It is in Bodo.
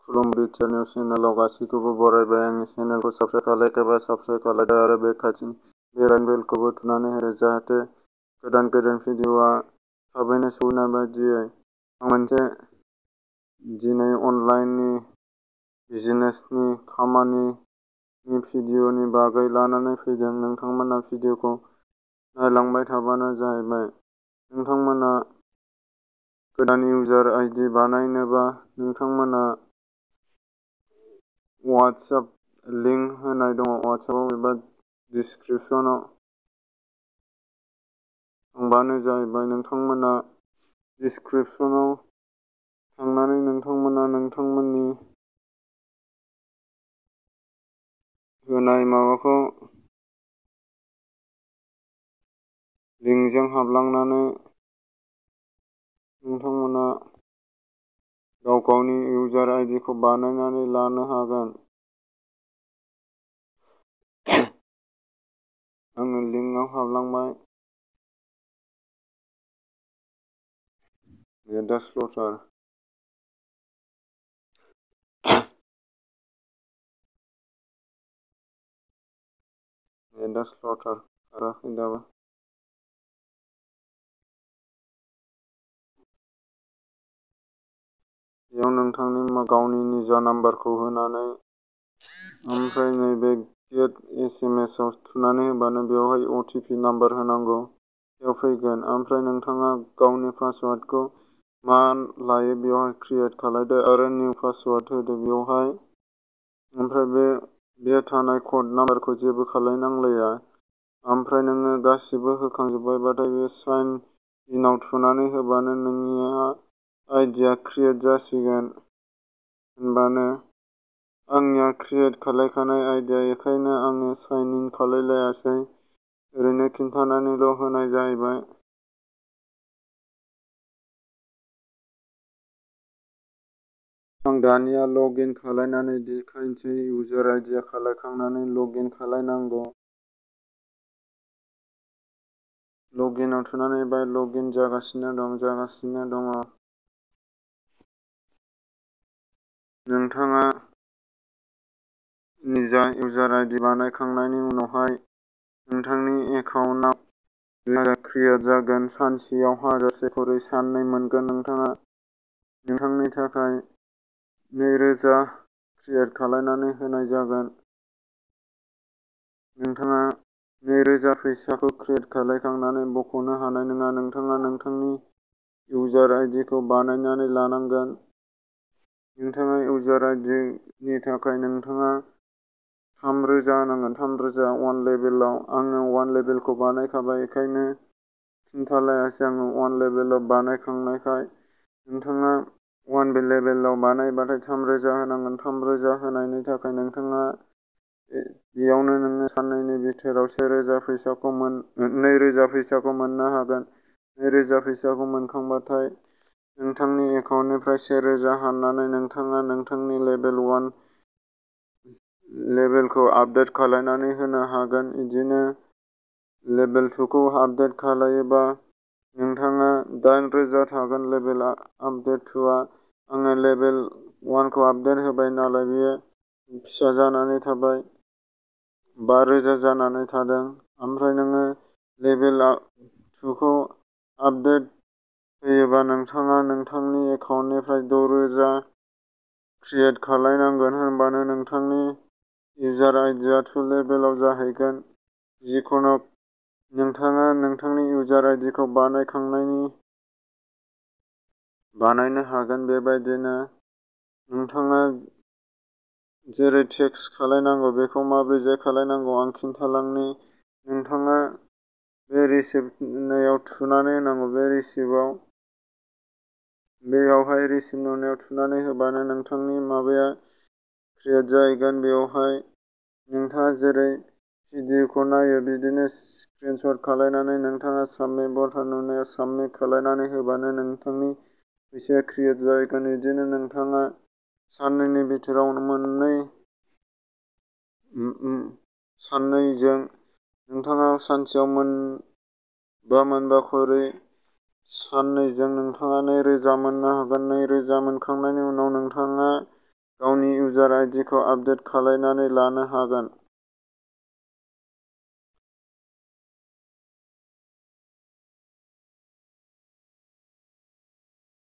खुलुमबाय निउस चेनेलाव गासैखौबो बरायबाय। आंनि चेनेलखौ साबस्क्राइब खालायखाबा साबस्क्राइब खालायदो आरो बे खाथिनि बेल बेलखौबो थुनानै हो जाहाथे गोदान भिडिअआ थाबैनो सौहैनाय बायदियै। आं मोनसे दिनै अनलाइननि बिजनेसनि खामानिनि भिडिअनि बागै लानानै फैदों। नोंथांमोना भिडिअखौ नायलांबाय थाबानो जाहैबाय। नोंथांमोना गोदान इउजार आइडि बानायनोबा नोंथांमोना वाट्सएप लिंक होनाय दङ वाट्सएपआव एबा डिसक्रिपसनाव थांबानो जाहैबाय। नोंथांमोना डिसक्रिपसनाव थांनानै नोंथांमोना नोंथांमोननि होनाय माबाखौ लिंकजों हाबलांनानै नोंथांमोना गाव गावनि इउजार आइडिखौ बानायनानै लानो हागोन। आङो लिंकआव हाबलांबाय। नेटआ स्ल'थार। नेटआ स्ल'थार खाराखै दाबो। बेयाव नोंथांनि गावनि निजा नाम्बारखौ होनानै ओमफ्राय नैबे गेट SMS आव थुनानै होबानो बेवहाय OTP नाम्बार होनांगौ। बेयाव फैगोन। ओमफ्राय नोंथाङा गावनि पासवार्डखौ मा लायो बेवहाय क्रियेट खालायदो आरो निउ पासवार्ड होदो बेवहाय। ओमफ्राय बे थानाय कड नाम्बारखौ जेबो खालायनांलाया। ओमफ्राय नोङो गासिबो होखांजोब्बायबाथाय बे साइन इनआव थुनानै होबानो नोंनिया आइडिया क्रियेट जासिगोन। होनबानो आंनिया क्रियेट खालायखानाय आइडिया बेखायनो आङो साइन इन खालायलायासै। ओरैनो खिन्थानानैल' होनाय जाहैबाय। आं दानिया लग इन खालायनानै देखायनोसै। इउजार आइडिया खालायखांनानै लग इन खालायनांगौ। लग इनआव थुनानै बाय लग इन जागासिनो दङ। नोंथाङा निजा इउजार आइडि बानायखांनायनि उनावहाय नोंथांनि एकाउन्टआव 2000 क्रियेट जागोन। सानसेयाव 1000 खरै साननै मोनगोन नोंथाङा। नोंथांनि थाखाय 2000 क्रियेट खालायनानै होनाय जागोन। नोंथाङा 2000 फैसाखौ क्रियेट खालायखांनानै बख'नो हानाय नङा। नोंथाङा नोंथांनि इउजार आइडिखौ बानायनानै लानांगोन। नोंथाङा इउजार आइडिनि थाखाय नोंथाङा 3000 होनांगोन। 3000 1 लेभेलाव। आङो 1 लेभेलखौ बानायखाबाय बेखायनो खिन्थालायासै आङो 1 लेभेलाव बानायखांनायखाय। नोंथाङा 1 लेभेलाव बानायबाथाय 3000 होनांगोन। 3000 होनायनि थाखाय नोंथाङा बेयावनो नोङो साननैनि बिथोराव 2000 फैसाखौ मोननो हागोन। 2000 फैसाखौ मोनखांबाथाय नोंथांनि एकाउन्टनिफ्राय 1000 हाननानै नोंथाङा नोंथांनि लेभेल 1 लेभेलखौ आपडेट खालायनानै होनो हागोन। बिदिनो लेभेल 2 खौ आपडेट खालायोबा नोंथाङा 8000 थागोन लेभेल आपडेट 2आ। आङो लेभेल 1 खौ आपडेट होबाय नालाय बेयो फिसा जानानै थाबाय। 5000 जानानै थादों। ओमफ्राय नोङो लेभेल 2 खौ आपडेट होयोबा नोंथाङा नोंथांनि एकाउन्टनिफ्राय 6000 क्रियेट खालायनांगोन। होनबानो नोंथांनि इउजार आइडिया 2 लेभेलाव जाहैगोन। जिखुनु नोंथाङा नोंथांनि इउजार आइडिखौ बानायनो हागोन। बेबायदिनो नोंथाङा जेरै टेक्स खालायनांगौ बेखौ माबोरै खालायनांगौ आं खिन्थालांनि। नोंथाङा बे रिसिप्ट होननायाव थुनानै होनांगौ। बे रिसिप्टआव बेयावहाय रिसिप्ट नुनायाव थुनानै होबानो नोंथांनि माबाया क्रियेट जाहैगोन। बेवहाय नोंथाङा जेरै भिडिअखौ नायो बिदिनो स्क्रिनशट खालायनानै नोंथाङा साबमिट बटान नुनायाव साबमिट खालायनानै होबानो नोंथांनि फैसाया क्रियेट जाहैगोन। बिदिनो नोंथाङा साननैनि बिथोराव साननैजों नोंथाङा सानसेयाव मोनबा खरै साननैजों नोंथाङा 2000 मोननो हागोन। 2000 मोनखांनायनि उनाव नोंथाङा इउजार आइडिखौ आपडेट खालामनानै लानो हागोन।